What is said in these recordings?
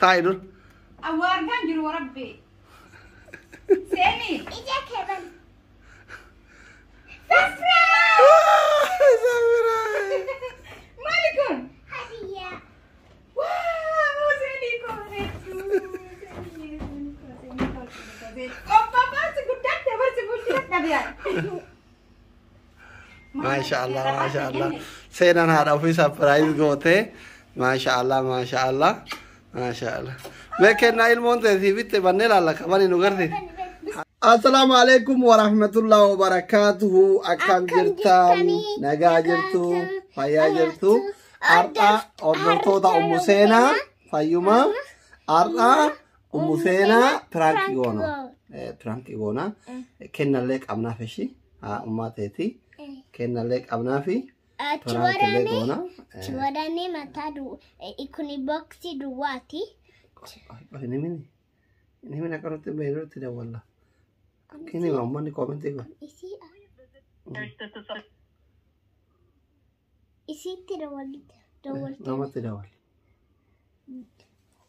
Taa'i dur. Awwa argaan jiru warabbe. Seeni. Ija kee bani. Maali kun? Hadiyyaa. Wow, seenii koo bareedduu. Seenii, seenii koo, seenii koo, seenii koo, seenii. Qophaa guddaatti dabarsi bulchina dhabiyaan. Maasha Allah, maasha Allah. Seenaan haadha ofii surprise gootee. Maasha Allah, maasha Allah. Maasha Allah. Mee kennaa ilmoon ta'e sii bitte bannee laalla qabanii nu garsiisi. Assalaamu alaikum warahmatullahi wabarakatuhu. Akkam Akkam jirtan? jirtanii? Nagaa jirtu? Fayyaa jirtu? Har'a hordoftoota Ummu Seenaa fayyuma. Har'a Ummu Seenaa piraanki goona. Piraanki goona. Kennallee qabnaaf ishii. Haa ummaa teeti. Kennallee qabnaafi. Achi Piraankiillee waraanee. goona. Achi waraanee mataa kuni boksii duwwaati. Inni mini. Inni mini akkanatti beeyladooti dawwalla. Inni uummanni koomentii godha. Isii isitti dawwalte. Dawwalte. Namatti dawwalla.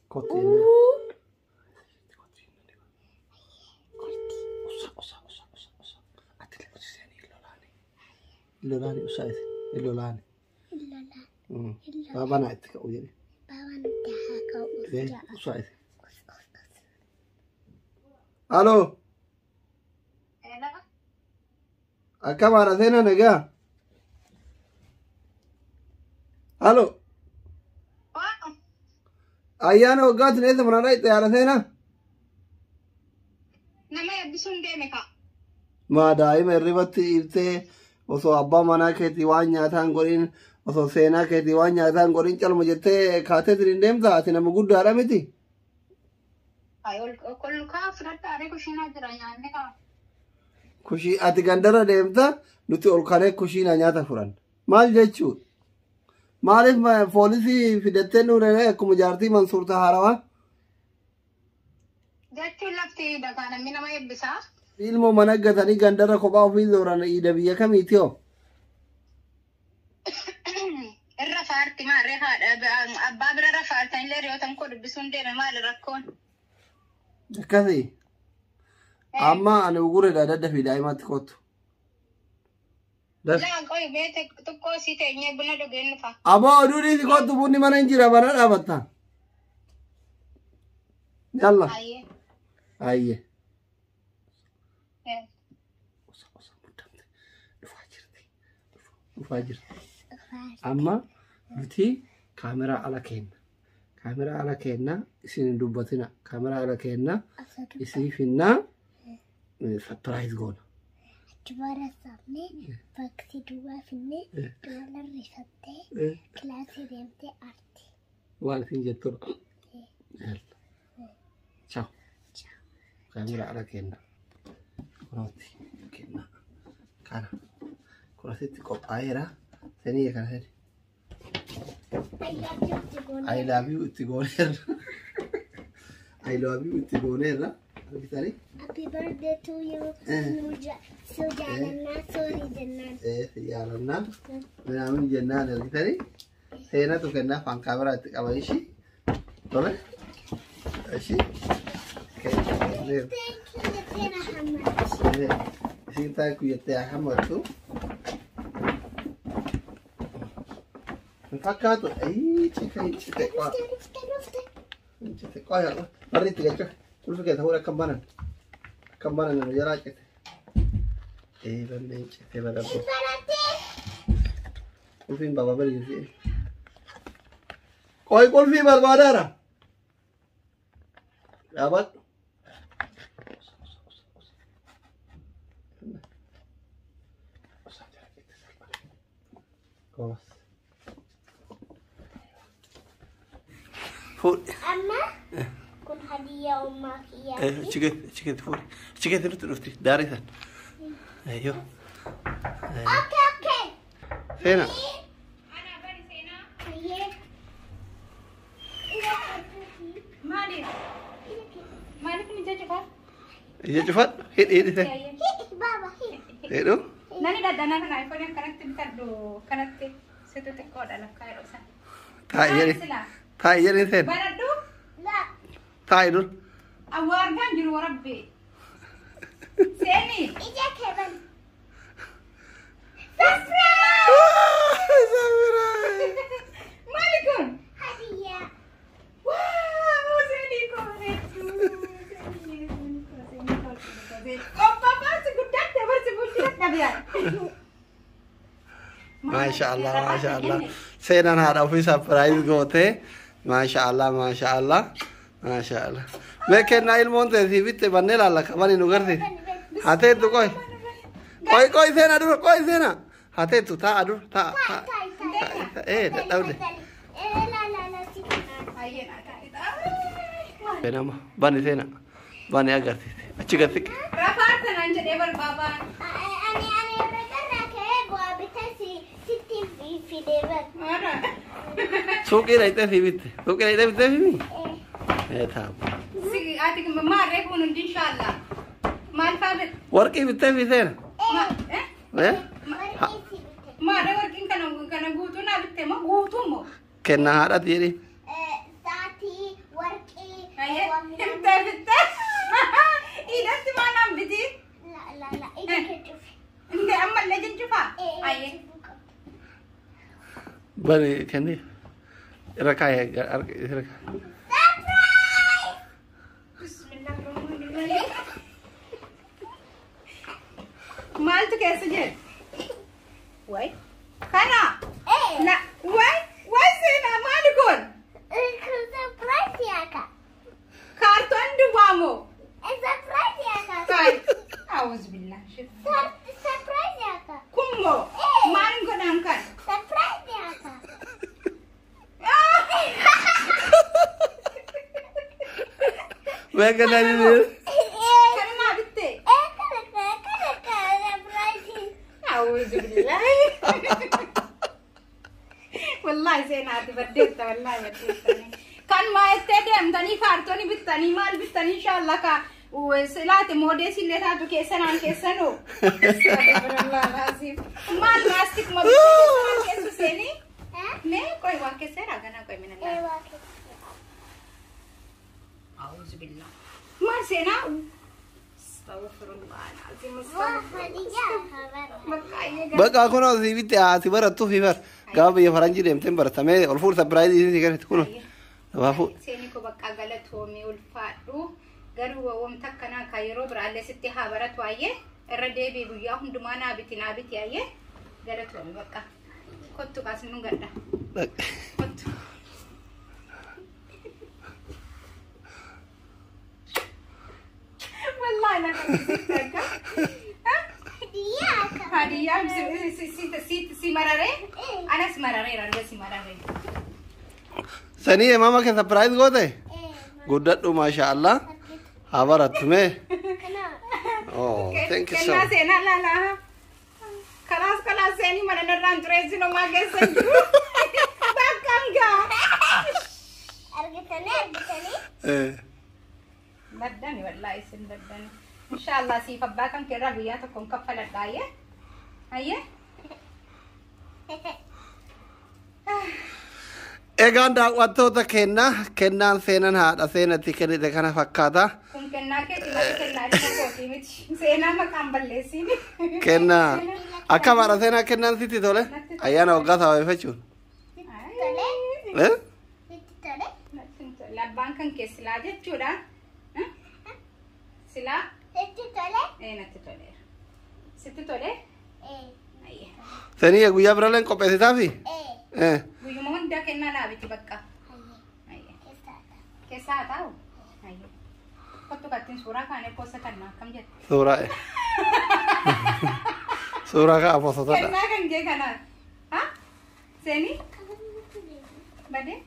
Kotti. Usa, usa, usa, usa, usa. Ati illee hojii ilolaani. Ilolaani usa isi. Ilolaani. Lolaan. Baaba naa itti ka'u jedhe. Baaba nuti haa ka'u ja'a. Usa isi. Aloo. Akkam haadha seenaa nagaa? Aloo. Ayyaana waggaatiin eessa mana dhaqxe haadha seenaa? Nama eebbisuun deeme ka. Maa daa'ima hirribatti dhiiftee osoo abbaa manaa keetii waan nyaataan godhin osoo seenaa keetii waan nyaataan godhin calma jettee kaateetiin hin deemta ati nama guddaadha miti. Ol kaa fudhadhaa kushiinaa jira nyaanni kaa. Kushii ati gandarra deemta nuti ol kanee kushiinaa nyaata furan. Maal jechuudha? Maaliif poolisii fidattee nu dhaqee akkuma jaartii Mansuur Taharawaa? Jechuun lafti dagaa namni nama eebbisaa. Ilmoo mana gatanii gandarra kophaa ofii zooran iida biyya kamiiti hoo? Irra faarti maarree haadha abbaa bira irra faartan illee reeyyotan koo dubbisuun deeme maali rakkoon? Akkasii. Amma ani ugureedha dadda fi daa'imatti kottu. Dafi. Laa qoyi beete xiqqoo isii teenyee buna dhugeen dhufa. Aboo oduu dhiisi kottu bunni mana hin jira mana dhaabatta. Yalla. Ayyee. Ayyee. Usa usa muddamte. Dhufaa jirti. Dhufaa jirti. Amma nuti kaameraa ala keenna. Kaameraa ala keenna isin hin dubbatina. Kaameraa ala keenna isii finnaa surprise goona. Achi bara saafnee boksii duwwaa finnee duwwaa rifattee kilaasii deemtee aarti. Waan isin jettudha. Yalla. Ciao. Kaameraa ala keenna. Kunooti kenna. Kana. Kun asitti qophaa'eera. Seenii kana seeni. I love you itti gooneerra. I love you itti gooneerra. Argitanii? Happy birthday to you. Soo jaalannaa sorry jennaan. Si jaalannaa. Minaamin jennaan argitanii? Seenatu kennaaf an kaameraa itti qaba ishii. Tole. Ishii. Kenneera. Thank you jettee na hammatti. Isiin thank you jettee haa hammattu. Hin fakkaatu. Ayii cite cite qaa. Dhufte dhufte dhufte. Cite qaa yaa barri itti galcha. Qulfi keessa fuudhe akkam banan. Akkam banan nu jalaa cite. Ee banneen cite badabbo. Barattee. Qulfiin baba bari jirti. Qoy qulfii barbaadaara. Dhaabadhu. Goobas. Fuudhi. Amma kun hadiyyaa ummaa kiyyaati. Achi geessi achi geessi fuudhi. Achi geessi nutti dhufti daarii san. Eeyyoo. Okay. Seenaa. Ana bari seenaa. Ayyee. Maaliif? Maaliif ni jajjafaa? Ija cufadhu. Hidhi hidhi seen. Hidhi baaba hidhi. Hidhu. Nani dhadhanaa kana iPhone akkanatti bitadhu kanatti situ xiqqoodha lakkaa yeroo sana. Taa'i jedhi. Taa'i jedhi seen. Baradhu. La. Taa'i dur. Awwa argaan jiru warabbe. Seeni. Ija kee bani. Maali kun? Hadiyyaa. Waaw seenii koo hedduu. Seenii koo seenii koo seenii koo. Qophaa guddaatti abarsi bulchina dhabiyaan. Maasha Allah, maasha Allah. Seenaan haadha ofii surprise gootee. Maasha Allah, maasha Allah. Maasha Allah. Mee kennaa ilmoon teessii bitte bannee laalla qabanii nu garsiisi. Hateettu qoy. Qoy qoy seenaa dura qoy seenaa. Hateettu taa'a dura taa'a taa'a. Taa'i taa'i. Ee dadhabde. Ee la la la si kana. Seenama bani seenaa. Bani agarsiisi. Achi gad siqi. Rafaa tanaan jedhee barbaabaan. Ani irra ka'ee bu'aa bitaa si sitti fidee bar. Maara. Suuqii dhaqxee sii bitte. Suuqii dhaqxee bittee fi Ee taa'a. Si ati maarree kun hundi inshaallah. Maal faa bit? Warqii bittee fi seena. Ma eh? Ee? Warqii si bite. Maarree warqiin kana kana guutuu naa bitte moo guutuu moo? Kennaa haadhati jedhi. Saatii warqii. Ayyee bittee bittee. Hidhatti maa naan biti? La la la ija kee cufi. Inte ammallee jechuufaa? Ayyee. Bani kenni. Irra kaayee irra kaayee. Surprise! Bismillahirrahmanirrahim. Maaltu keessa jira? Way. Kana. Ee. Na way way seenaa maali kun? Kun surprise yaaka. Kaartoon duwwaa moo? Surprise yaaka. Kaay. Awuz billah. Surprise yaaka. Kun moo? Maal godhaan kan? Surprise yaaka. Mee kennaa jedhi. Kana naa bitte? Ee kana kana kana kana surprise. Awuz billah. Wallahi seenaati baddeetta wallahi baddeetta. Kan maayettee deemtanii kaartoonii bittanii maal bittanii inshallah ka silaate moodees illee taatu keessanaan keessanoo. Maal maastik ma bittanii keessu seenii? Mee qoy waa keesseera ganaa qoy mina Ee waa keessa. Awuz billah. Maal seenaa? Astaghfirullah alazim. Waa hadiyyaa habar. Bakka ayyee Bakka kunoo si bitte ati barattuu fi bar. Gaafa biyya faranjii deemteen baratamee ol fuudh surprise si kennitu kunoo. Lafaa fuudh. Seeni koo bakka galatoomii ulfaadhu. Garuu wanta akkanaa kan yeroo biraallee sitti haa baratu ayyee irra deebii guyyaa hundumaa naa biti naa biti ayyee galatoomii bakka. Kottu kaas nu gadha. Kottu. Wallahi na kan Hadiyyaa ka. Hadiyyaa si mararee anas marareera arga si mararee. Sanii mama kee surprise goote? Ee. Guddadhu maasha Allah. Haa barattu mee. Kana. Oh, thank you so Kennaa much. seenaa laalaa. Kalaas kalaas seenii mana narraan xureessin homaa keessa hin jiru. Bakka hangaa. Argitanii argitanii. Eh. Baddani wallaahi isin baddani. Inshaallah siif abbaa kan keerraa guyyaa tokkoon kaffaladha ayyee. Ayyee. Egaan daawwattoota kennaa kennaan seenan haadha seenatti kennite kana fakkaata. Kun kennaa keeti malee kennaa ilma kootii miti. Seenaa maqaan balleessiini. Kennaa akkam haadha seenaa kennaan sitti tole ayyaana waggaa sababeeffachuun. Sitti tole. Eh? Sitti tole. Natti hin tolle. Abbaan kan kee silaa jechuudha. Silaa Sitti tole. ee natti toleera. Sitti tolee? Ee. Ayyee. Sanii guyyaa biraallee qopheessitaafi? Ee. Eh. Guyyuma hundaa kennaa dhaabiti bakka. Hayyee. Ayyee. Keessa haa Keessa haa taa'u? Ayyee. Kottu kattiin suuraa kaanee poosta kannaa akkam jette? Suuraa. Suuraa ka'a poostotadha. Kennaa kan kee kanaa. Ha? Seenii? ta'u. Badee?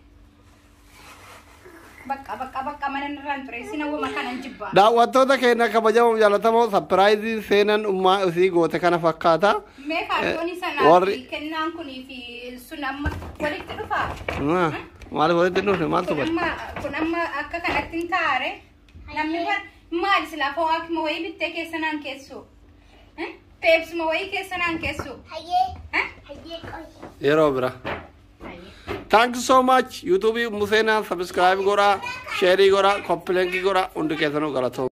Bakka bakka bakka mana irraan ture isin hawwama kanan jibbaa. Daawwattoota keenya kabajamoo jaallatamoo surprise seenan ummaa isii goote kana fakkaata. Mee kaartoonii sanaa Warri fi kennaan kunii fi sun amma walitti dhufaa? Maaliif walitti hin dhufne maaltu Kun bade? amma kun amma akka kanatti hin taare namni maal silaa fo'aakuma wayii bittee keessa naan keessu? Peepsuma wayii keessa naan keessu? Hayyee. Hayyee qoy. Yeroo bira. Thank you so much. YouTube Museenaa subscribe godhaa, share godhaa, copy link godhaa. Hundi keessanuu galatooma.